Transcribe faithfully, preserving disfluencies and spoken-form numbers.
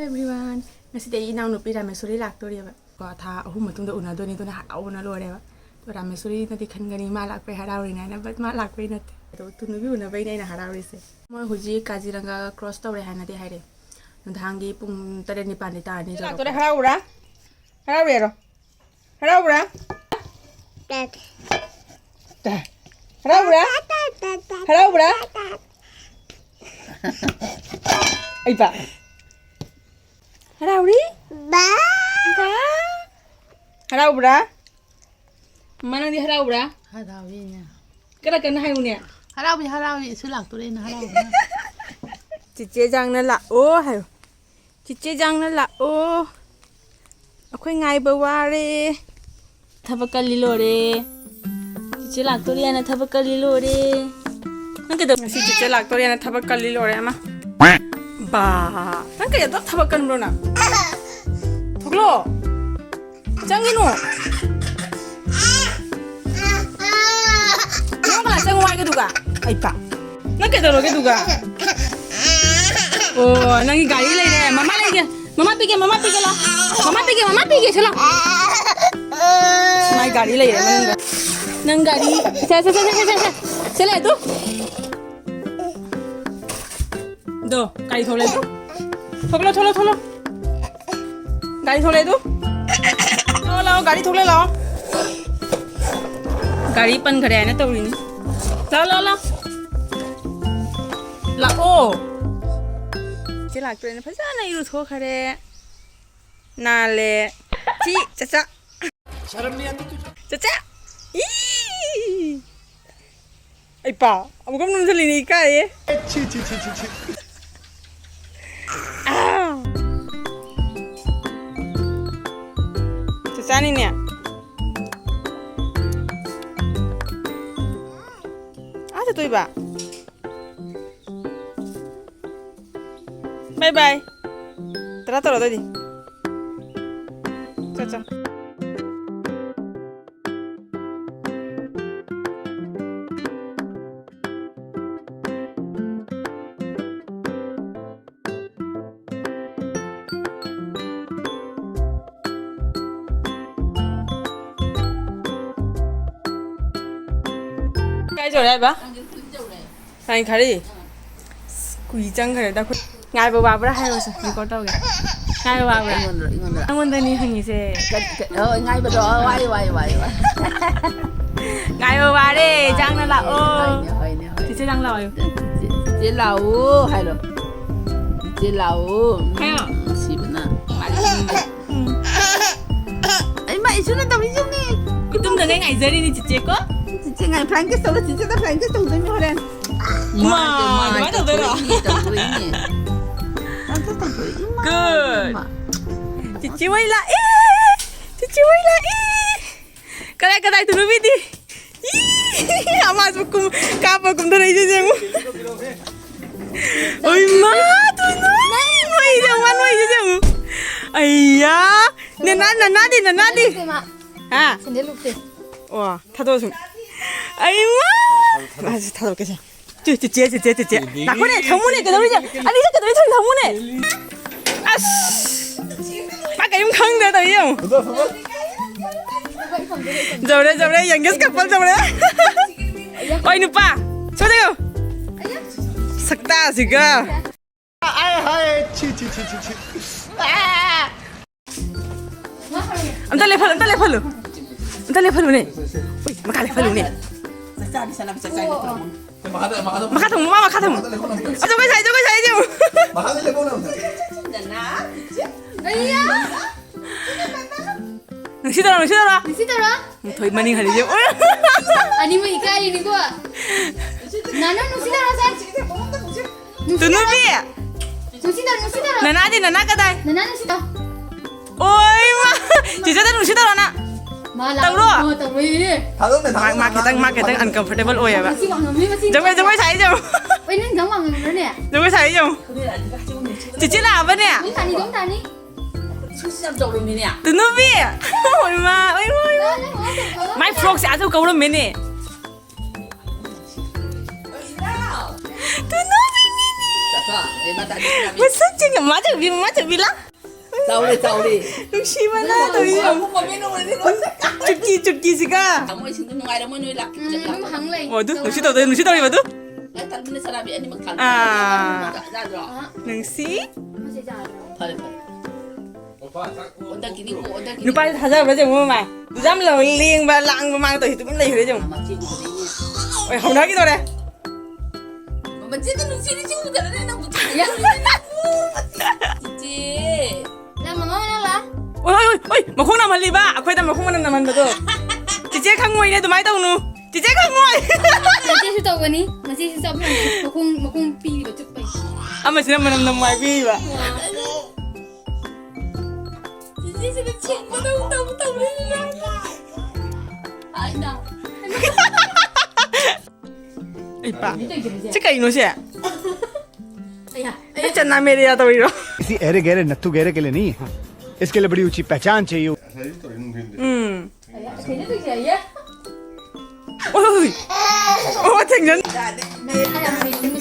Everyone, ꯉꯁꯤꯗꯤ ꯑꯩ ꯏꯅꯥꯎꯅꯨꯄꯤ ꯔꯥꯃꯦꯁꯣꯔꯤ ꯂꯥꯛꯇꯣꯔꯤꯕ꯫ ꯀꯣ, ꯊꯥ ꯑꯍꯨꯝ ꯃꯇꯨꯡꯗ ꯎꯅꯗꯣꯏꯅꯤ, ꯑꯗꯨꯅ ꯍꯔꯥꯎꯕꯅ ꯂꯣꯏꯔꯦꯕ꯫ ꯑꯗꯣ ꯔꯥꯃꯦꯁꯣꯔꯤꯅꯗꯤ ꯈꯟꯒꯅꯤ ꯃꯥ ꯂꯥꯛꯄꯩ ꯍꯔꯥꯎꯔꯤꯅꯦ ꯍꯥꯏꯅ, but ꯃꯥ ꯂꯥꯛꯄꯩ ꯅꯠꯇꯦ꯫ ꯑꯗꯣ ꯇꯨ ꯅꯨꯄꯤ ꯎꯅꯕꯩꯅꯦ ꯑꯩꯅ ꯍꯔꯥꯎꯔꯤꯁꯦ꯫ ꯃꯣꯏ ꯍꯧꯖꯤꯛ ꯀꯥꯖꯤꯔꯪꯒ cross ꯇꯧꯔꯦ ꯍꯥꯏꯅꯗꯤ ꯍꯥꯏꯔꯦ꯫ ꯅꯨꯡꯗꯥꯡꯒꯤ ꯄꯨꯡ ꯇꯔꯦꯠ ꯅꯤꯄꯥꯟꯗꯤ ꯇꯥꯔꯅꯤ꯫ ꯂꯥꯛꯇꯣꯔꯦ, ꯍꯔꯥꯎꯕ꯭ꯔꯥ? ꯍꯔꯥꯎꯔꯦꯔꯣ? ꯍꯔꯥꯎꯕ꯭ꯔꯥ? ꯇꯥ꯫ ꯍꯔꯥꯎꯕ꯭ꯔꯥ? ꯍꯔꯥꯎꯕ꯭ꯔꯥ? ꯑꯩꯕ꯫ ꯍꯔꯥꯎꯔꯤ? ꯕꯥ꯫ ꯕꯥ꯫ ꯍꯔꯥꯎꯕ꯭ꯔꯥ? ꯃꯃꯥ, ꯅꯪꯗꯤ ꯍꯔꯥꯎꯕ꯭ꯔꯥ? ꯍꯔꯥꯎꯏꯅꯦ꯫ ꯀꯟꯅ ꯀꯟꯅ ꯍꯥꯏꯌꯨꯅꯦ꯫ ꯍꯔꯥꯎꯏ, ꯍꯔꯥꯎꯏ, ꯏꯁꯨ ꯂꯥꯛꯇꯣꯔꯦꯅ ꯍꯔꯥꯎꯕꯅ꯫ ꯆꯤꯆꯦ ꯖꯥꯡꯅ ꯂꯥꯛꯑꯣ ꯍꯥꯏꯌꯨ꯫ ꯆꯤꯆꯦ ꯖꯥꯡꯅ ꯂꯥꯛꯑꯣ꯫ ꯑꯩꯈꯣꯏ ꯉꯥꯏꯕ ꯋꯥꯔꯦ꯫ ꯊꯕꯛ ꯀꯜꯂꯤ ꯂꯣꯏꯔꯦ꯫ ꯆꯤꯆꯦ ꯂꯥꯛꯇꯣꯔꯦꯅ ꯊꯕꯛ ꯀꯜꯂꯤ ꯂꯣꯏꯔꯦ꯫ ꯅꯪ ꯀꯩꯗꯧ-, ꯉꯁꯤ ꯆꯤꯆꯦ ꯂꯥꯛꯇꯣꯔꯦꯅ ꯊꯕꯛ ꯀꯜꯂꯤ ꯂꯣꯏꯔꯦ ꯑꯃ꯫ ꯕꯥ, ꯅꯪ ꯀꯩ ꯑꯗꯨꯛ ꯊꯕꯛ ꯀꯟꯕ꯭ꯔꯣ ꯅꯪ? ꯊꯣꯛꯂꯛꯑꯣ꯫ ꯆꯪꯒꯤꯅꯨ꯫ ꯅꯪ ꯀꯅꯥ ꯆꯪꯉꯣ ꯍꯥꯏꯒꯗꯨꯒ? ꯑꯩ ꯄꯥ꯫ ꯅꯪ ꯀꯩꯗꯧꯔꯒꯦ ꯑꯗꯨꯒ? ꯑꯣ, ꯅꯪꯒꯤ ꯒꯥꯔꯤ ꯂꯩꯔꯦ꯫ ꯃꯃꯥ ꯂꯩꯒꯦ꯫ ꯃꯃꯥ ꯄꯤꯒꯦ, ꯃꯃꯥ ꯄꯤꯒꯦ ꯂꯥꯎ꯫ ꯃꯃꯥ ꯄꯤꯒꯦ, ꯃꯃꯥ ꯄꯤꯒꯦ, ꯁꯤ ꯂꯥꯎ꯫ ꯃꯥꯏ ꯒꯥꯔꯤ ꯂꯩꯔꯦ ꯃꯅꯨꯡꯗ꯫ ꯅꯪ ꯒꯥꯔꯤ꯫ ꯁꯦ, ꯁꯦ, ꯁꯦ꯫ ꯁꯦ ꯂꯩ ꯑꯗꯨ꯫ ꯗꯣ, ꯒꯥꯔꯤ ꯊꯣꯛꯂꯛꯑꯦ ꯇꯨ꯫ ꯊꯣꯛꯂꯣ, ꯊꯣꯛꯂꯣ, ꯊꯣꯛꯂꯣ꯫ ꯒꯥꯔꯤ ꯊꯣꯛꯂꯛꯑꯦ ꯇꯨ꯫ ꯂꯥꯛꯑꯣ, ꯂꯥꯛꯑꯣ, ꯒꯥꯔꯤ ꯊꯣꯛꯂꯛꯑꯦ, ꯂꯥꯛꯑꯣ꯫ ꯒꯥꯔꯤ ꯄꯟꯈꯔꯦ ꯍꯥꯏꯅ ꯇꯧꯔꯤꯅꯤ꯫ ꯂꯥꯛꯑꯣ, ꯂꯥꯛꯑꯣ, ꯂꯥꯛꯑꯣ꯫ ꯂꯥꯛꯑꯣ꯫ ꯏꯆꯦ ꯂꯥꯛꯇꯣꯔꯦꯅ ꯐꯖꯅ ꯏꯔꯨꯊꯣꯛꯈꯔꯦ꯫ ꯅꯥꯜꯂꯦ꯫ ꯁꯤ, ꯆꯥꯆꯥ꯫ ꯆꯥꯆꯥ! ꯏ! ꯑꯩ ꯄꯥ, ꯑꯃꯨꯛꯀ ꯅꯝꯁꯤꯜꯂꯤꯅꯦ, ꯏꯀꯥꯏꯌꯦ꯫ ꯁꯤ, ꯁꯤ, ꯁꯤ, ꯁꯤ, ꯁꯤ꯫ ꯑꯥ! ꯆꯥꯆꯥꯅꯤꯅꯦ꯫ ꯑꯥ, ꯆꯠꯇꯣꯏꯕ? Bye bye. ꯇꯔꯥ ꯇꯧꯔꯣ ꯑꯗꯨꯑꯣꯏꯗꯤ꯫ ꯆꯣ, ꯆꯣ꯫ ꯀꯩꯗꯧꯔꯦ ꯍꯥꯏꯕ? ꯀꯥꯏ ꯈꯔꯤ? ꯀꯨꯏ ꯆꯪꯈ꯭ꯔꯦꯗ ꯑꯩꯈꯣꯏ꯫ ꯉꯥꯏꯕ ꯋꯥꯕ꯭ꯔꯥ ꯍꯥꯏꯔꯣꯁꯦ, record ꯇꯧꯒꯦ꯫ ꯉꯥꯏꯕ ꯋꯥꯕ꯭ꯔꯥ? ꯑꯩꯉꯣꯟꯗ, ꯑꯩꯉꯣꯟꯗ꯫ ꯅꯪꯉꯣꯟꯗꯅꯤ ꯍꯪꯉꯤꯁꯦ꯫ ꯀ-, ꯀ-, ꯍꯣꯏ, ꯉꯥꯏꯕꯗꯣ꯫ ꯋꯥꯏ, ꯋꯥꯏ, ꯋꯥꯏ, ꯋꯥꯏ꯫ ꯉꯥꯏꯕ ꯋꯥꯔꯦ, ꯆꯥꯡꯅ ꯂꯥꯛꯑꯣ꯫ ꯍꯣꯏꯅꯦ, ꯍꯣꯏꯅꯦ, ꯍꯣꯏꯅꯦ꯫ ꯆꯤꯆꯦ ꯆꯥꯡ ꯂꯥꯛꯑꯣ꯫ ꯆꯤꯆꯦ, ꯆꯤꯆꯦ ꯂꯥꯛꯑꯣ ꯍꯥꯏꯔꯣ꯫ ꯆꯤꯆꯦ ꯂꯥꯛꯑꯣ꯫ ꯍꯥꯏꯌꯣ꯫ ꯅꯨꯡꯁꯤꯕꯅ꯫ ꯎꯝ꯫ ꯑꯩꯃ, ꯏꯁꯨꯅ ꯇꯧꯔꯤꯁꯤꯅꯦ꯫ ꯏꯇꯨꯝꯗꯉꯩ ꯉꯥꯏꯖꯔꯤꯅꯤ ꯆꯤꯆꯦ ꯀꯣ꯫ ꯆꯤꯆꯦ ꯉꯥꯏ, flying kiss ꯇꯧꯔ, ꯆꯤꯆꯦꯗ flying kiss ꯇꯧꯗꯣꯏꯅꯤ ꯍꯣꯔꯦꯟ꯫ ꯃꯥ, ꯃꯥ, ꯑꯗꯨꯃꯥꯏꯅ ꯇꯧꯗꯣꯏꯔꯣ? ꯇꯧꯊꯣꯔꯛꯏꯅꯦ, ꯇꯧꯊꯣꯔꯛꯏꯅꯦ꯫ ꯑꯝꯇ ꯇꯧꯊꯣꯔꯛꯏ꯫ ꯏꯃꯥ, good꯫ ꯏꯃꯥ꯫ ꯆꯤꯆꯦ ꯍꯣꯏ ꯂꯥꯛꯑꯦ꯫ ꯆꯤꯆꯦ ꯍꯣꯏ ꯂꯥꯛꯑꯦ꯫ ꯀꯗꯥꯏ, ꯀꯗꯥꯏ, ꯇꯨꯅꯨꯕꯤꯗꯤ? ꯏ! ꯑꯃꯁꯨ ꯀꯨꯝ-, ꯀꯥꯞꯄ ꯀꯨꯝꯊꯔꯛꯏꯁꯦ ꯌꯦꯡꯉꯨ꯫ ꯑꯣꯏ ꯃꯥ, ꯇꯨꯅꯨ! ꯅꯣꯏꯁꯦ ꯌꯦꯡꯉꯨ, ꯃꯥ ꯅꯣꯏꯁꯦ ꯌꯦꯡꯉꯨ꯫ ꯑꯩꯌꯥ! ꯅꯅꯥ, ꯅꯅꯥꯗꯤ, ꯅꯅꯥꯗꯤ? ꯁꯦꯟꯗꯦꯜ ꯂꯨꯞꯇꯦ, ꯃꯥ꯫ ꯍꯥ? ꯁꯦꯟꯗꯦꯜ ꯂꯨꯞꯇꯦ꯫ ꯑꯣ, ꯊꯥꯗꯣꯛꯑꯣ ꯁꯨꯝ꯫ ꯑꯩ ꯃꯥ! ꯃꯥꯁꯦ ꯊꯥꯗꯣꯛꯀꯦꯁꯦ꯫ ꯆꯦ, ꯆꯦ, ꯆꯦ, ꯆꯦ, ꯆꯦ, ꯆꯦ꯫ ꯂꯥꯛꯈꯣꯅꯦ, ꯊꯝꯃꯨꯅꯦ, ꯀꯩꯗꯧꯔꯤꯁꯦ? ꯑꯅꯤꯁꯦ ꯀꯩꯗꯧꯔꯤ ꯊꯝꯃꯨꯅꯦ? ꯑꯁ! ꯃꯥ ꯀꯔꯤꯝ ꯈꯪꯗ꯭ꯔꯦ ꯇꯧꯔꯤ ꯌꯦꯡꯉꯨ꯫ ꯖꯧꯔꯦ, ꯖꯧꯔꯦ, youngest couple ꯖꯧꯔꯦ꯫ ꯑꯣꯏ ꯅꯨꯄꯥ, ꯁꯣꯗ ꯌꯦꯡꯉꯨ꯫ ꯁꯛꯇꯥꯁꯤꯒ꯫ ꯑꯥꯏ, ꯍꯥꯏ, ꯊꯤ, ꯊꯤ, ꯊꯤ, ꯊꯤ, ꯊꯤ꯫ ꯑꯥ! ꯑꯝꯇ ꯂꯦꯞꯍꯜꯂꯨ, ꯑꯝꯇ ꯂꯦꯞꯍꯜꯂꯨ꯫ ꯑꯝꯇ ꯂꯦꯞꯍꯜꯂꯨꯅꯦ꯫ ꯎꯏ, ꯃꯈꯥ ꯂꯦꯞꯍꯜꯂꯨꯅꯦ꯫ ꯃꯈꯥ ꯊꯝꯃꯨ, ꯃꯥ ꯃꯈꯥ ꯊꯝꯃꯨ꯫ ꯑ, ꯖꯒꯣꯏ ꯁꯥꯏ, ꯖꯒꯣꯏ ꯁꯥꯏ, ꯌꯦꯡꯉꯨ꯫ ꯅꯨꯡꯁꯤꯗꯧꯔꯣ, ꯅꯨꯡꯁꯤꯗꯧꯔꯣ? ꯅꯨꯡꯁꯤꯗꯧꯔꯣ? ꯊꯣꯏ ꯃꯅꯤꯡ ꯍꯜꯂꯤ, ꯌꯦꯡꯉꯨ꯫ ꯑꯅꯤꯃꯛ ꯏꯀꯥꯏꯔꯤꯅꯤꯀꯣ꯫ ꯅꯥꯅꯨ, ꯅꯨꯡꯁꯤꯗꯧꯔꯣ, ꯁꯦ? ꯇꯨꯅꯨꯕꯤ! ꯅꯨꯡꯁꯤꯗꯧꯔꯣ, ꯅꯨꯡꯁꯤꯗꯧꯔꯣ? ꯅꯅꯥꯗꯤ, ꯅꯅꯥ ꯀꯗꯥꯏ? ꯅꯅꯥ ꯅꯨꯡꯁꯤꯗꯧꯔꯣ? ꯑꯣꯏ ꯃꯥ! ꯆꯤꯆꯦꯗ ꯅꯨꯡꯁꯤꯗꯧꯔꯣ ꯅꯪ? ꯃꯥ ꯂꯥꯛꯑꯣ꯫ ꯇꯧꯔꯣ? ꯃꯥ ꯇꯧꯔꯣꯏꯌꯦ꯫ ꯊꯥꯗꯣꯛꯅꯦ, ꯃꯥ, ꯊꯥꯗꯣꯛꯅꯦ, ꯃꯥ ꯈꯤꯇꯪ, ꯃꯥ ꯈꯤꯇꯪ ꯊꯥꯗꯣꯛꯅꯦ꯫ Uncomfortable ꯑꯣꯏꯌꯦꯕ꯫ ꯃꯁꯤ ꯋꯥꯡꯉꯝꯃꯤ, ꯃꯁꯤ ꯖꯒꯣꯏ, ꯖꯒꯣꯏ ꯁꯥꯏ ꯌꯦꯡꯉꯨ꯫ ꯑꯣꯏ, ꯅꯪ ꯌꯥꯝ ꯋꯥꯡꯉꯝꯕ꯭ꯔꯅꯦ? ꯖꯒꯣꯏ ꯁꯥꯏ ꯌꯦꯡꯉꯨ꯫ ꯆꯤꯆꯦ ꯂꯥꯛꯑꯕꯅꯦ? ꯑꯗꯨꯝ ꯇꯥꯅꯤ, ꯑꯗꯨꯝ ꯇꯥꯅꯤ꯫ ꯏꯁꯨꯁꯤ ꯌꯥꯝ ꯆꯥꯎꯔꯝꯃꯤꯅꯦ꯫ ꯇꯨꯅꯨꯕꯤ! ꯑꯣꯏ ꯃꯥ, ꯑꯣꯏ ꯃꯥ, ꯑꯣꯏ ꯃꯥ꯫ ꯅꯪ, ꯅꯪ ꯋꯥ ꯇꯧꯕ ꯃꯥꯏ ꯐ꯭ꯔꯣꯛꯁꯦ ꯑꯥꯁꯨ ꯀꯧꯔꯝꯃꯦꯅꯦ꯫ ꯇꯨꯅꯨꯕꯤ ꯃꯤꯃꯤ! ꯆꯠꯄ, ꯕꯦꯝꯃ ꯇꯥꯗꯤ ꯁꯤꯅ ꯃꯤ꯫ ꯃꯁꯛꯁꯤꯡꯒ ꯃꯥ ꯆꯠꯕꯤ, ꯃꯥ ꯆꯠꯕꯤ ꯂꯥ? ꯆꯥꯎꯔꯦ, ꯆꯥꯎꯔꯦ꯫ ꯅꯨꯡꯁꯤꯕꯅ ꯇꯧꯔꯤꯁꯦ ꯌꯦꯡꯉꯨ꯫ ꯃꯃꯤꯡ ꯅꯣꯡꯃꯗꯤ ꯂꯣꯏ꯫ ꯆꯨꯠꯀꯤ, ꯆꯨꯠꯀꯤꯁꯤꯒ꯫ ꯊꯃꯣꯏꯁꯤꯡꯗꯣ ꯅꯨꯡꯉꯥꯏꯔꯝꯃꯣꯏ ꯅꯣꯏ ꯂꯥꯛ-꯫ ꯎꯝ, ꯑꯗꯨꯝ ꯍꯪ ꯂꯩ꯫ ꯑꯣ, ꯑꯗꯨ ꯅꯨꯡꯁꯤ ꯇꯧꯗꯣꯏ, ꯅꯨꯡꯁꯤ ꯇꯧꯔꯤꯕ ꯑꯗꯨ? ꯑꯦ, ꯇꯜꯂꯤꯅꯦ ꯆꯅꯥꯕꯤ, ꯑꯅꯤꯃꯛ ꯊꯥꯜꯂꯣ꯫ ꯑꯥ꯫ ꯌꯥꯗ꯭ꯔꯣ? ꯅꯨꯡꯁꯤ꯫ ꯃꯁꯤ ꯆꯥꯔꯣ꯫ ꯐꯔꯦ, ꯐꯔꯦ꯫ ꯑꯣꯟꯊꯛꯀꯤꯅꯤꯀꯣ, ꯑꯣꯟꯊꯛꯀꯤꯅꯤ꯫ ꯅꯨꯄꯥꯁꯦ ꯊꯥꯖꯕ꯭ꯔꯥ ꯌꯦꯡꯉꯨ ꯃꯃꯥ꯫ ꯑꯗꯨ ꯌꯥꯝ ꯂꯦꯡꯕ, ꯂꯥꯡꯕ ꯃꯥꯅ ꯇꯧꯔꯤꯁꯦ ꯇꯨꯃꯤꯟ ꯂꯩꯈ꯭ꯔꯦ ꯌꯦꯡꯉꯨ꯫ ꯃꯆꯦ ꯎꯕꯗꯩꯅꯦ꯫ ꯍꯣꯏ, ꯍꯧꯅꯈꯤꯗꯧꯔꯦ꯫ ꯃꯆꯦꯗ ꯅꯨꯡꯁꯤꯔꯤꯁꯤ ꯎꯗꯅꯅꯦ ꯅꯪꯕꯨ ꯊꯥꯖꯔꯤꯅꯦ꯫ ꯆꯤꯆꯦ꯫ ꯅꯪ ꯃꯃꯥ ꯍꯣꯏ ꯂꯥꯛ꯫ ꯑꯣꯏ, ꯑꯣꯏ, ꯑꯣꯏ, ꯑꯣꯏ, ꯃꯈꯣꯡ ꯅꯥꯝꯍꯜꯂꯤꯕ, ꯑꯩꯈꯣꯏꯗ ꯃꯈꯣꯡ ꯃꯅꯝ ꯅꯝꯍꯟꯕꯗꯣ꯫ ꯆꯤꯆꯦ ꯈꯪꯉꯣꯏꯅꯦ, ꯑꯗꯨꯃꯥꯏꯅ ꯇꯧꯅꯨ꯫ ꯆꯤꯆꯦ ꯈꯪꯉꯣꯏ꯫ ꯃꯆꯦꯁꯨ ꯇꯧꯒꯅꯤ, ꯃꯆꯦꯁꯨ ꯆꯞ ꯃꯥꯟꯅꯩ꯫ ꯃꯈꯣꯡ, ꯃꯈꯣꯡ ꯄꯤꯔꯤꯕ ꯆꯨꯞꯄꯩ꯫ ꯑꯃꯁꯤꯅ ꯃꯅꯝ ꯅꯝꯃꯨ ꯍꯥꯏꯕꯤꯔꯤꯕ꯫ ꯆꯤꯆꯦꯁꯤꯅ ꯆꯦꯟꯕꯗꯧ ꯇꯧ ꯇꯧꯔꯤꯕ꯫ ꯍꯥꯏꯅ꯫ ꯏꯄꯥ꯫ ꯁꯤ ꯀꯩꯅꯣ ꯁꯦ? ꯑꯌꯥ꯫ ꯅꯣꯏ ꯆꯅꯥ ꯃꯦꯔꯦꯌꯥ ꯇꯧꯔꯤꯔꯣ? किसी ऐरे गहरे नत्थु गहरे के लिए नहीं है। इसके लिए बड़ी ऊंची पहचान चाहिए। ꯎꯝ꯫ ꯑꯌꯥ, ꯀꯩꯅꯣ ꯇꯧꯔꯤꯁꯦ, ꯑꯌꯥ꯫ ꯑꯣꯏ, ꯑꯣꯏ, ꯑꯣꯏ꯫ ꯑꯣ, ꯊꯦꯡꯅ-꯫ ꯑꯌꯥ, ꯀꯩꯅꯣ?